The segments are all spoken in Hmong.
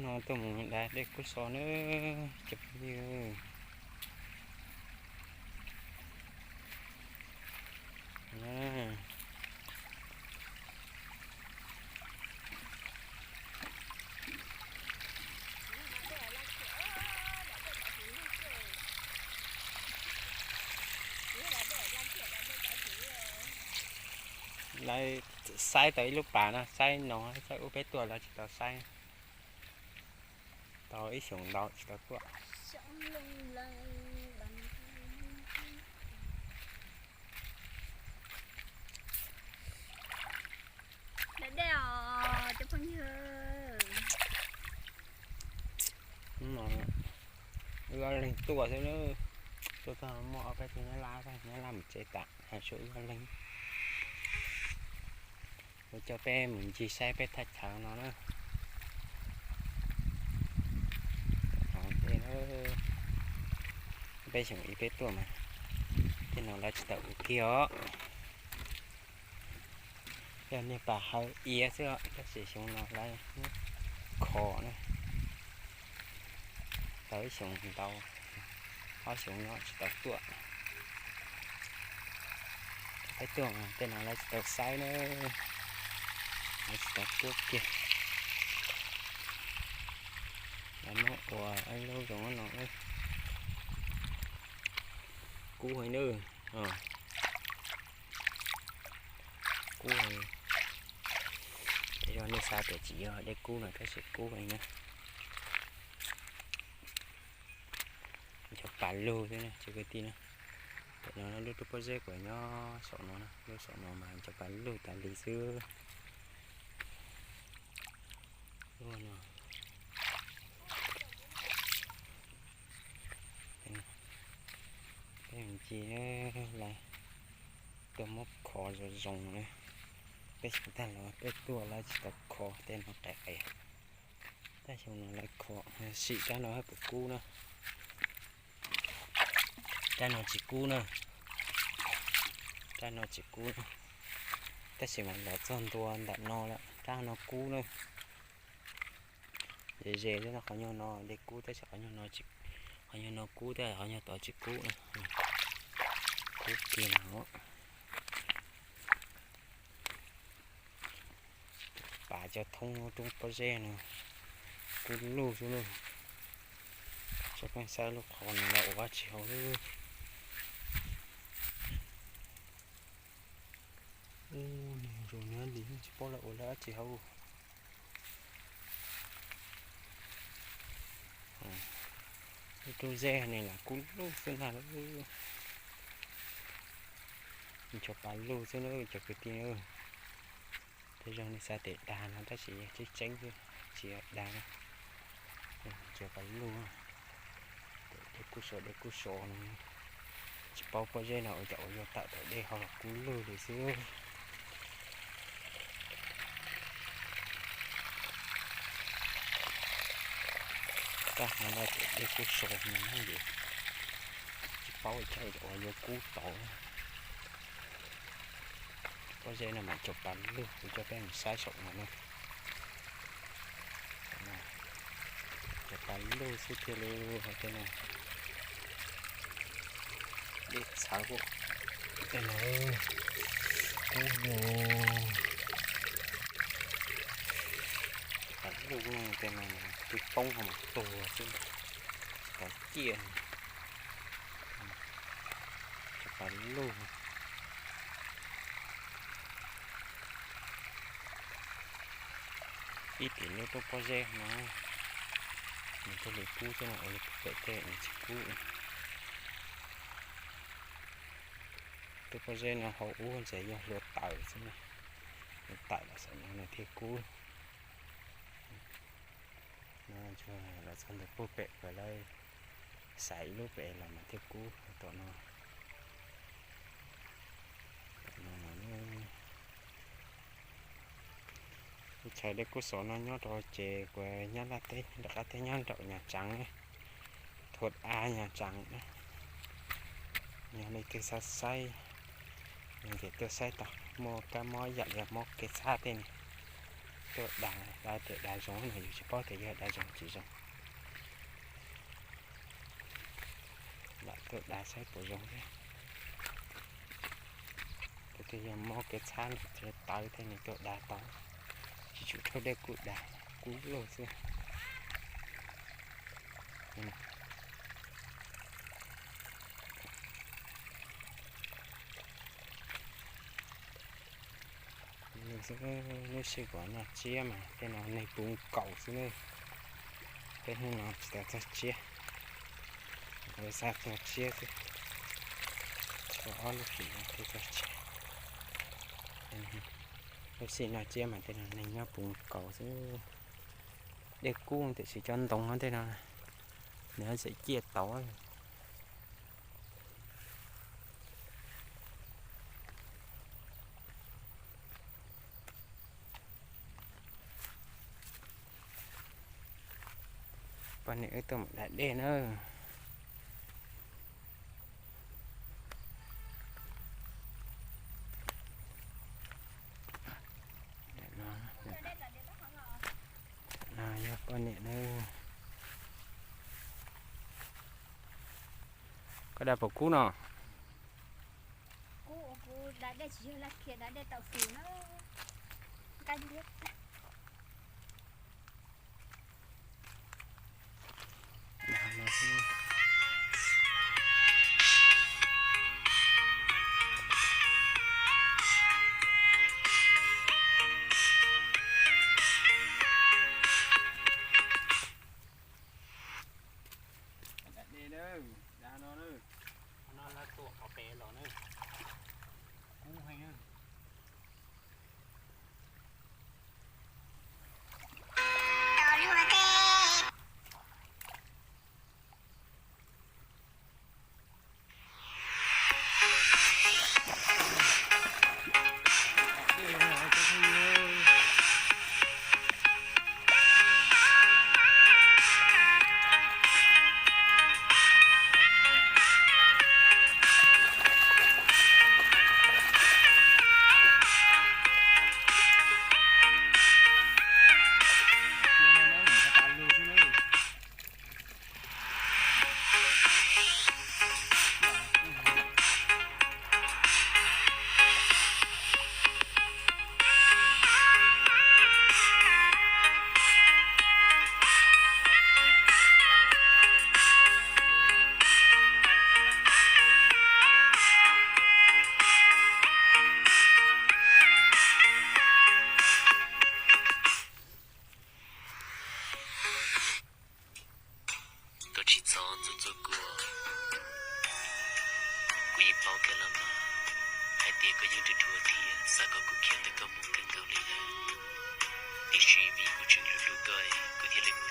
No tuaj mus da dej kub so na, cov phooj ywg. Lawv saib tau ib lub pas no, saib no, saib ub peb tuaj lawv tsis tau saib. Tau ib xyoos ntau tsis tau tuaj. Da dej os cov phooj ywg. Wb ob leeg tuaj xwb na, tuaj txog muaj ob peb tug nyab laj, nyab laj mus tsev tas, hais tsuas wb ob leeg. Kuv coj peb mus ncig saib peb thaj chaw no na. Peb xyoos ib peb tuaj mas tej no lawv tsis tau ua kiag os. Yog niag pas hawv iav xwb os, tab sis xyoo no lawv muab kho na. Tau ib xyoos ntau, ob xyoos no tsis tau tuaj. Peb tuaj mas tej no lawv tsis tau saib na, lawv tsis tau tuaj kiag. Lawv muab ua ib lub zoo no. Kub heev na. Kub heev. Yog nej xav tias tsis yog dej kub no tab sis kub heev na. Cov pas lug xwb na cov kwv tij na. Tam no lub roob pob zeb kuv nyob saum no, lub saum no mas cov pas lug tas li xwb. Lub no, peb mus ncig lawv tuaj muab kho zoo zoo na. Peb xyoo tag los peb tuaj lawv tsis tau kho tej no qis qis. Tab xyoo no lawv kho, sim rab no haj pom kub na. Rab no tsis kub na. Rab no tsis kub na. Tab sis mas los txog ntua ntawm no lawm, rab no kub na. Ze ze xwb no, qhov nyuag no dej kub tab sis qhov nyuag no, qhov nyuag no kub tab sis qhov nyuag tod tsis kub na. Kub kiag no. Pas cov thoob roob pob zeb no kub lug xwb na. Tsob pheej saib lub qhov no lawv ua dab tsi hauv. Ub, niag zoo na li tsis paub lawv ua lawv dab tsi hauv. Lub roob zeb no los kub lug xwb ntag. Cov pas lug xwb na cov kwv tij na. Tej zaum nej xav tias dag no tab sis tseeb tseeb xwb, tsis yog dag na. Cov pas lug, dej kub so dej kub so no. Tsis paub pob zeb no ua cas ua yuav tawm tau dej hauv los kub lug li xwb. Tab hais tias dej kub so no ces tsis paub ua cas ua yuav kub tau. Pob zeb no mas cov pas lug, kuv coj peb mus saib saum no na. Cov pas lug xwb thiaj li hais tej no. Dej txhawv tej no. Kub lug. Pas lug tej no twb poob ho mas tuag xwb, tsis tau ciaj. Cov pas lug. Ib tim lub roob pob zeb no nws thiaj li kub, tej no ua li pem tej nws tsis kub. Roob pob zeb no hauv ub ntshe yog hlua taws xwb na, hlua taws los saum no nws thiaj kub. No los txog ntawm puag pem uas lawv xaiv ib lub pem los mas thiaj kub tom no. Lub chaw dej kub xov no nyob rau ces kuv nyob laj teb, lawv qab teb nyob nraum Nyab Tseev, Thuam Av Nyab Tseev. Yog leej twg xav saib, ces tuaj saib tau, muaj kab mob yam li mob kev txhab tej ne, Tuaj da, da tias da zoo no yus tsis paub tias yog da zoo tsis zoo. Lam tuaj da saib puas zoo thiab. Tiag tiag yog mob kev txhab no thiaj tawv thiab nws tuaj da tau. Tsis tsum rhaub dej kub da, kub lug xwb. Lub sij hawm no noj tsiab mas tej no neeg pw nkaus xwb na. Peb hnub no tsis tau txog tsiab, lawv xa txog tsiab xwb. Tshuav ob lub hlis no thiaj txog tsiab. Lub sij hawm noj tsiab mas tej no neeg nyob pw nkaus xwb. Dej kub tiam sis cov ntoo tej no nws tseem ciaj tau. Poj niam wb tuaj mus da dej na. No yog poj niam na. Koj da puas kub no? Kuv da dej tsis yog laj khiav, da dej tau fws na. Nqaij liab. Da dej na, da no na. No lawv tuam qhov pem los na. Kub heev na. Koj tsis txhob ntxub ntxub kuv, kuv yeej paub kawg los mas hais tias koj yeej ruam ruam thiab xav kom kuv khiav ntawm koj mus kawg nkaus li lawm. Tiam sis vim kuv tseem hlub hlub koj, kuv thiaj li mus.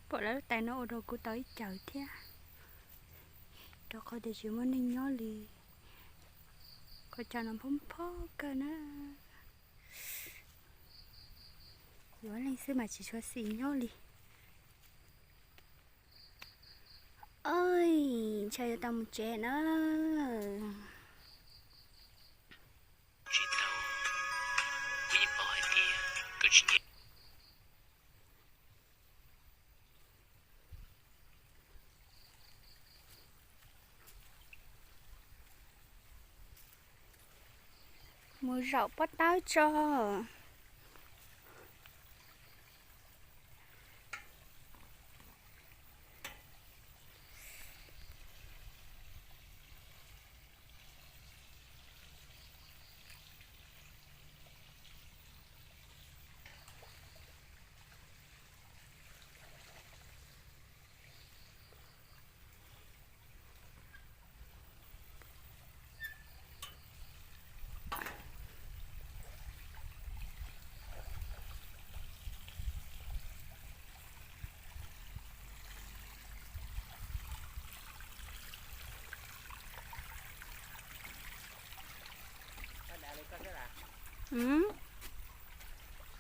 Pom lawv lub tais no ua rau kuv tau ib cawv thiab, rau qhov tias tsis muaj neeg nyob li. Qhov chaw no nphob nphob kawg na. Yuav leej xwb mas tsis tshua xis nyob li. Oj, ntshe yuav tau mus tsev na. Tsis tau, kuv yeej paub hais tias koj tsis nyiam. Mus zaum pob tawb tso.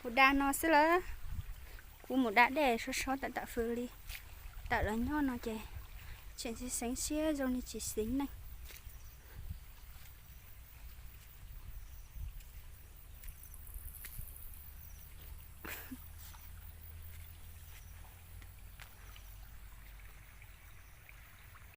Kuv da no xwb lawm. Kuv mus da dej sov sov tawm tam fws li. Tawm los nyob no ces tseem xeev xeev siab zoo li tsis xis neej.